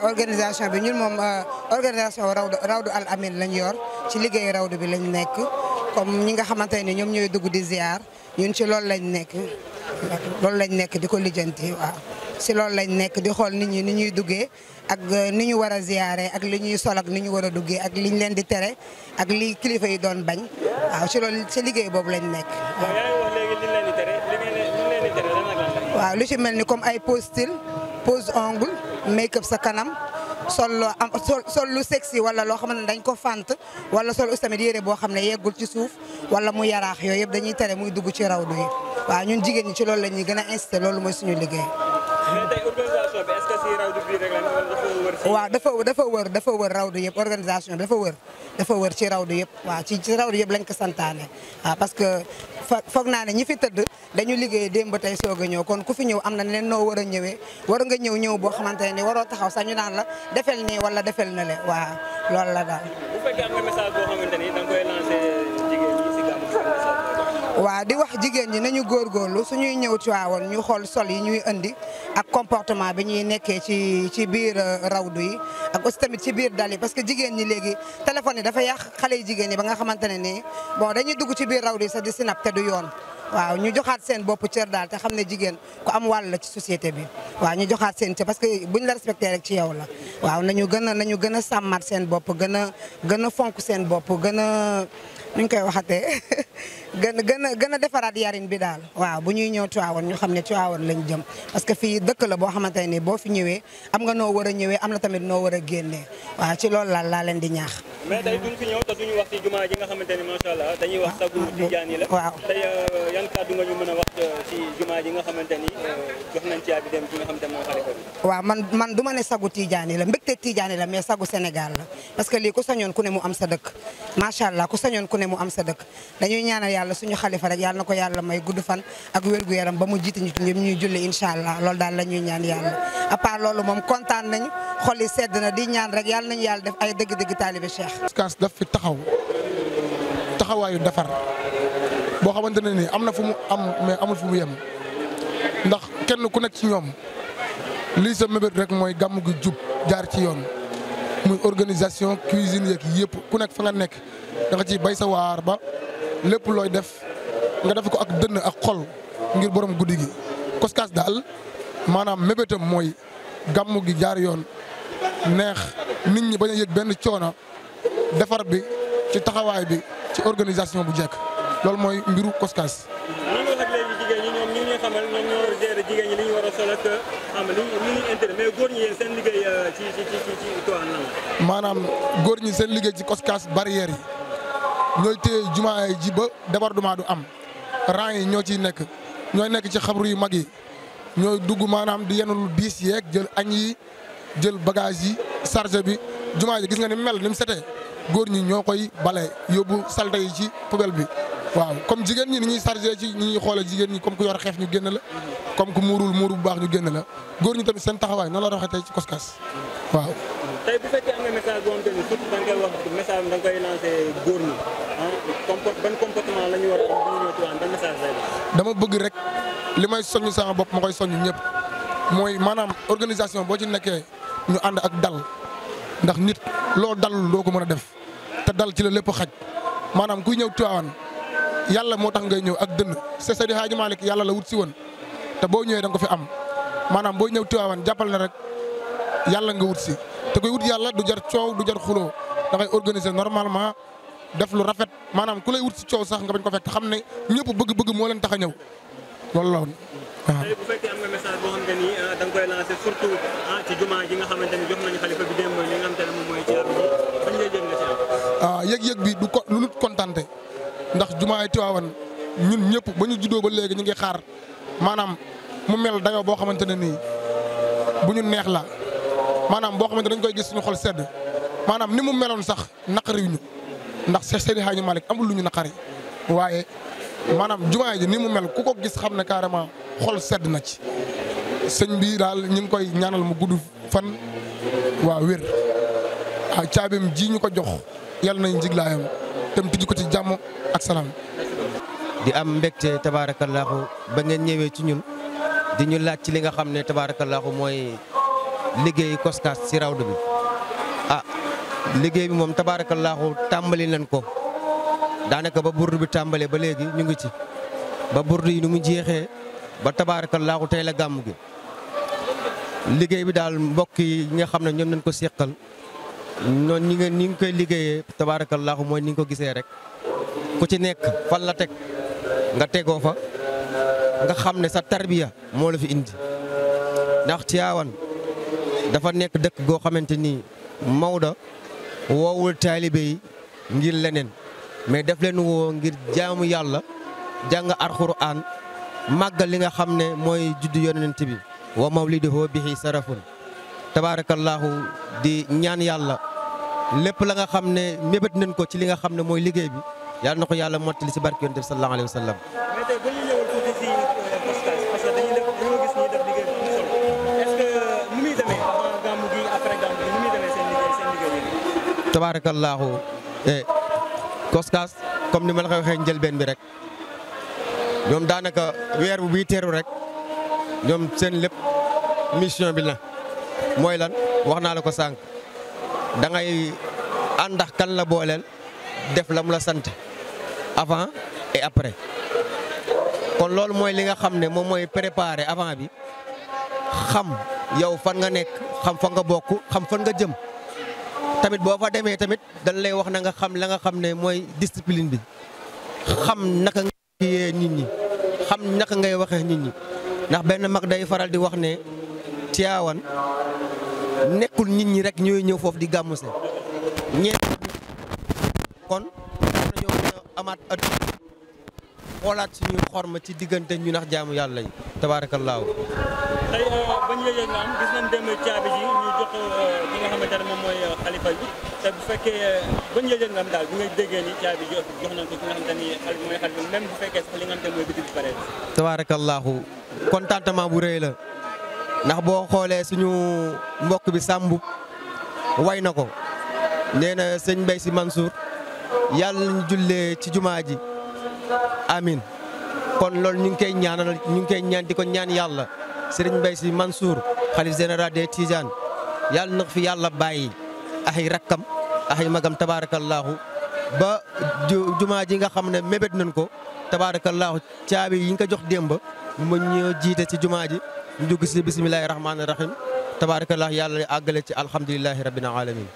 organisation bi ñun moom organisation rawdu al amin lañ yor ci liggéey rawdu bi lañ nekk comme ñi nga xamante ne ñoom ñooy dugg di ziar ñun ci loolu lañ nekk di ko lijjanti waaw. si loolu lañ nekk di xool nit ñi ni ñuy duggee ak ni ñu war a ziare ak li ñuy sol ak ni ñu war a duggee ak liñ leen di tere ak li kilifa yi doon bañ waaw ci loolu ci liggéey boobu lañ nekk. waaw lu ci mel ni comme ay pose style pose ongle make up sa kanam sol lu sexy wala loo xam ne dañ ko fant wala sol tamit yére boo xam ne yeggul ci suuf wala mu yaraax yooyu yëpp dañuy tere muy dugg ci rawdu yi waaw ñun jigéen ñi ci loolu la ñuy gën a incité loolu mooy suñu liggéey. mais tey organisation bi est-ce que si rawdu bi rek la wala dafa wër. waaw dafa wër rawdu yëpp organisation bi dafa wër ci rawdu yëpp waaw ci rawdu yëpp lañ ko santaane waaw parce que foog naa ne ñi fi tëdd dañu liggéey démb ba tey soog a ñëw kon ku fi ñëw am na leen noo war a ñëwee war nga ñëw boo xamante ne waroo taxaw sax ñu naan la defel nii wala defel na le waaw loolu la daal. bu fekkee am na message boo xamante ni da nga koy lancé jigéen ñi si gàmmu waaw di wax jigéen ñi nañu góorgóorlu suñuy ñëw Tiwaawan ñu xool sol yi ñuy indi ak comportement bi ñuy nekkee ci biir rawdu yi ak aussi tamit ci biir dal yi parce que jigéen ñi léegi téléphone yi dafa yàq xale yi jigéen ñi ba nga xamante ne nii bon dañuy dugg ci biir rawdu yi sax di sinap te du yoon waaw ñu joxaat seen bopp cër daal te xam ne jigéen ku am wàll la ci société bi waaw ñu joxaat seen cër parce que buñ la respecté rek ci yow la waaw nañu gën a sàmmat seen bopp gën a fonk seen bopp gën a nuñ koy waxatee gën a defaraat yarin bi daal waaw bu ñuy ñëw Tiwaawan ñu xam ne Tiwaawan lañ jëm parce que fii dëkk la boo xamante ne boo fi ñëwee am nga noo war a ñëwee am na tamit noo war a génnee waaw ci loolu laa leen di ñaax. mais tey duñ fi ñëw te duñu wax ci jumaa ji nga xamante ne macha allah dañuy wax sagu tijaan yi la. waaw tey yan kàddu nga ñu mën a wax ci jumaa ji nga xamante ni jox nañ ci abi dem ci nga xamante ne mooy xalifa bi. waaw man du ma ne sagu tijaan yi la mbégte tijaan yi la mais sagu Sénégal la parce que lii ku sañoon ku ne mu am sa dëkk macha allah ku sañoon ku ne mu am sa dëkk dañuy ñaanal yàlla suñu xalifa rek yàlla na ko yàlla may gudd fan ak wérgu yaram ba mu jiite ñu ñuy julli incha allah loolu daal la ñuy ñaan yàlla à part loolu moom kontaan nañu xol yi sedd na di ñaan rek yàlla nañu yàlla def ay dëgg-dëgg taalibe Cheikh. Coskas daf fi taxawaayu defar boo xamante ne nii am na fu mu am mais amul fu mu yem ndax kenn ku nekk ci ñoom lii sa mébét rek mooy gàmm gi jub jaar ci yoon muy organisation cuisine yeeg yëpp ku nekk fa nga nekk da nga ciy bay sa waar ba lépp looy def nga def ko ak dënn ak xol ngir borom guddi gi. Coskas daal maanaam mébétam mooy gàmm gi jaar yoon neex nit ñi bañ a yëg benn coono defar bi ci taxawaay bi ci organisation bu jekk loolu mooy mbiru Coskas. li nga wax ak léegi jigéen ñi ñoom ñu ngi xamal ñoom ñoo war a gérer jigéen ñi li ñu war a sol ak xam li ñuy intérêt mais góor ñi yéen seen liggéey ci Tiwaawan lan la. maanaam góor ñi seen liggéey ci Coskas barrières yi ñooy téye jumaa ji ba débordement du am rang yi ñoo ciy nekk ñooy nekk ci xabru yu mag yi ñooy dugg maanaam di yenul diis yeeg jël añ yi jël bagage yi chargé bi jumaa ji gis nga ni mel ni mu setee góor ñi ñoo koy bale yóbbu salte yi ci poubelle bi waaw comme jigéen ñi ni ñuy chargé ci ñi ñuy xoolee jigéen ñi comme ku yor xeef ñu génn la comme ku muuru bu baax ñu génn la góor ñi tamit seen taxawaay noonu la doxee tey ci Coskas waaw. tey bu fekkee am nga message boo xamante ni surtout da nga koy wax message da nga koy lancé góor ñi ban comportement la ñu war a am bu ñu ñëw Tiwaawan ban message lay def. dama bëgg rek li may soññ sama bopp ma koy soññ ñëpp mooy maanaam organisation boo ci nekkee ñu ànd ak dal ndax nit loo dalul doo ko mën a def te dal ci la lépp xaj maanaam kuy ñëw Tiwaawan yàlla moo tax ngay ñëw ak dënn Seydi Hadji Malick yàlla la wut si woon te boo ñëwee da nga ko fi am maanaam boo ñëw Tiwaawan jàppal na rek yàlla nga wut si te koy wut yàlla du jar coow du jar xuloo da ngay organiser normalement def lu rafet maanaam ku lay wut si coow sax nga bañ ko fekk te xam ne ñëpp bëgg-bëgg moo leen tax a ñëw loolu la woon. tey bu fekkee am nga message boo xamante ni da nga koy lancé surtout ci jumaa ji nga xamante ni jox nañu xalifa bi démb li nga xamante ne moom mooy caabi ji bañ lay jël nga si am. yëg-yëg bi du ko lu nut kontante ndax jumaay Tiwaawan ñun ñëpp ba ñu juddoo ba léegi ñu ngi xaar maanaam mu mel dayoo boo xamante ne nii bu ñu neex la maanaam boo xamante dañ koy gis suñu xol sedd maanaam ni mu meloon sax naqari ñu ndax Seydi Hadji Malick amul lu ñu naqari waaye maanaam jumaa ji ni mu mel ku ko gis xam ne carrément xol sedd na ci sëñ bi daal ñu ngi koy ñaanal mu gudd fan waa wér caabim ji ñu ko jox yàlla nañ njiglaayam te mu tijji ko ci jàmm ak salaam. di am mbégte tabaarakallaahu ba ngeen ñëwee ci ñun di ñu laaj ci li nga xam ne tabaarakallaahu mooy liggéey Coskas ci rawdu bi liggéey bi moom tabaarakallaahu tàmbali nañ ko daanaka ba burdu bi tàmbalee ba léegi ñu ngi ci ba burdu yi nu mu jeexee ba tabaarakallaahu tey la gàmm gi liggéey bi daal mbokk yi nga xam ne ñoom nañ ko seqal noonu ni nga koy liggéeyee tabaarakallaahu mooy ni nga ko gisee rek ku ci nekk fan la teg nga tegoo fa nga xam ne sa tarbiya moo la fi indi ndax Tiwaawan dafa nekk dëkk goo xamante ni Maodo woowul taalibe yi ngir leneen mais def leen woo ngir jaamu yàlla jàng alxuraan màggal li nga xam ne mooy juddu yonent bi wa mawliduhu bihi sarafun tabaarakallaahu di ñaan yàlla lépp la nga xam ne mébét nañ ko ci li nga xam ne mooy liggéey bi yàlla na ko yàlla mottali ci barke yonent bi sallallahu alayhi wa sallam. mais tey ba ñu ñëwal tuuti si Coskas parce que dañoo gis ñuy def liggéey bu am solo est-ce que nu muy demee avant gàmmu gi après gàmmu gi nu muy demee seen liggéey yi. tabaarakallaahu Coskas comme ni ma la ko waxee njëlbeen bi rek ñoom daanaka weer bu bii teeru rek ñoom seen lépp mission bi la mooy lan wax naa la ko sànq da ngay àndax kan la booleel def la mu la sant avant et après kon loolu mooy li nga xam ne moom mooy préparer avant bi xam yow fan nga nekk xam fa nga bokk xam fan nga jëm tamit boo fa demee tamit dañ lay wax na nga xam la nga xam ne mooy discipline bi xam naka nga yee nit ñi xam naka ngay waxee nit ñi ndax benn mag day faral di wax ne Tiwaawan nekkul nit ñi rek ñooy ñëw foofu di gàmmu se ñeent kon dañoo mën a amaat at xoolaat suñu xorma ci diggante ñu nax jaamu yàlla yi tabaarakallaahu. tey bañ yëgee nga am gis nañ démb caabi ji ñu jox ki nga xamante ne moom mooy xalifa bi te bu fekkee bañ yëgee nga am daal bi nga déggee ni caabi jox nañ ko ki nga xamante ni mooy xalifa même bu fekkee sax li nga xamante mooy biti bi pare. tabaarakallaahu contentement bu rëy la ndax boo xoolee suñu mbokk bi Sambu way na ko nee na sëñ Mbaye Sy Mansour yàlla ñu jullee ci jumaa ji amin kon loolu ñu ngi koy ñaanal ñu ngi koy ñaan di ko ñaan yàlla sëriñ Mbaye Sy Mansour xalif général des Tidianes yàlla na fi yàlla bàyyi ay rakkam ay magam tabaarakallaahu ba jumaa ji nga xam ne mébét nañ ko tabaarakallaahu caabi yi nga ko jox démb mu ñu jiite ci jumaa ji ñu dugg ci bismillaahi rahmaani rahiim tabaarakallaahu yàlla àggale ci alhamdulillahi rabbil alamin